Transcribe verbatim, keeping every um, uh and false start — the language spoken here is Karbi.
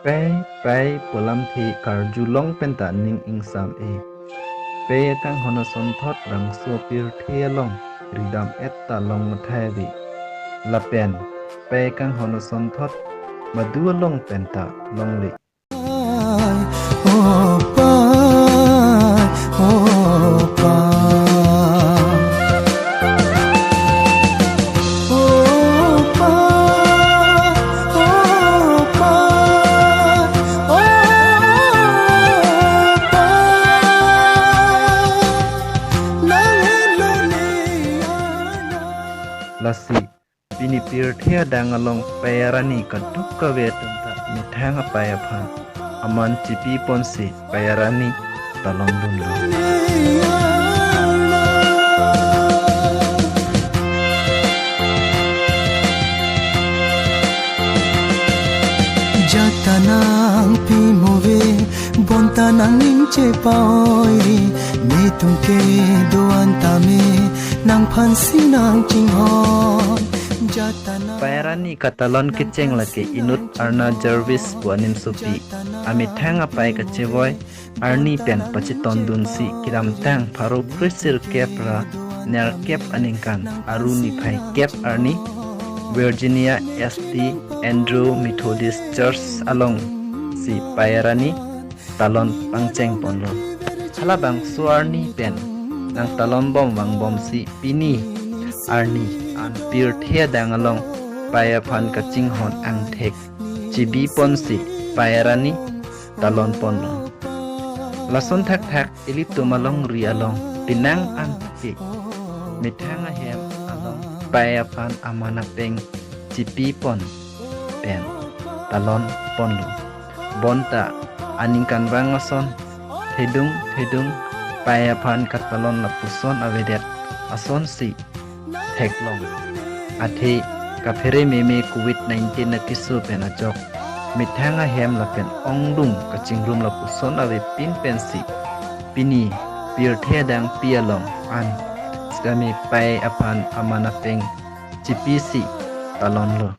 Pei, pei pu alamthe karjulong penta ning ingsam-e. Pei kanghon asonthot bangso pirthe along ridam-et ta long mathai ave. Lapen pei kanghon asonthot madu along penta longle. Lasi pini pirthe adang along pei arni kadokave atum ta methang apei aphan aman chipi ponsi pei arni talon dunlo. Jat ta nangpi mo ave, bonta nangning chepa-oi ri, netum kedo-an tame nangphansi nangchinghon. Jat ta nang Pei arni katalon kecheng lake inut Arna Jarvis pu animsopi amethang apei kachevoi arni pen pachetondunsi kedamtang pharo kresirkep ra nerkep aningkan Aru niphai kep arni Virginia S T Andrew Methodist Church alongsi pei arni talon pangcheng ponlo. Halabangso arni pen nangtalon bom vangbomsi pini arni an pirthe adang along pei aphan kachinghon angthek chibi ponsi pei arni talon ponlo. Lason thakthak ilitum alongri along penang an ke methang ahem along pei aphan aman apeng chipi pon pen talon ponlo. Bonta aningkanvang ason thedung thedung pei aphan katalon lapuson avedet asonsi theklong. Athe kaphere meme covid nineteen akeso pen ajok methang ahem lapen ongdung kachingrum lapuson avepin pensi pini pirthe adangpi along an sitame pei aphan aman apeng chipisi talonlo.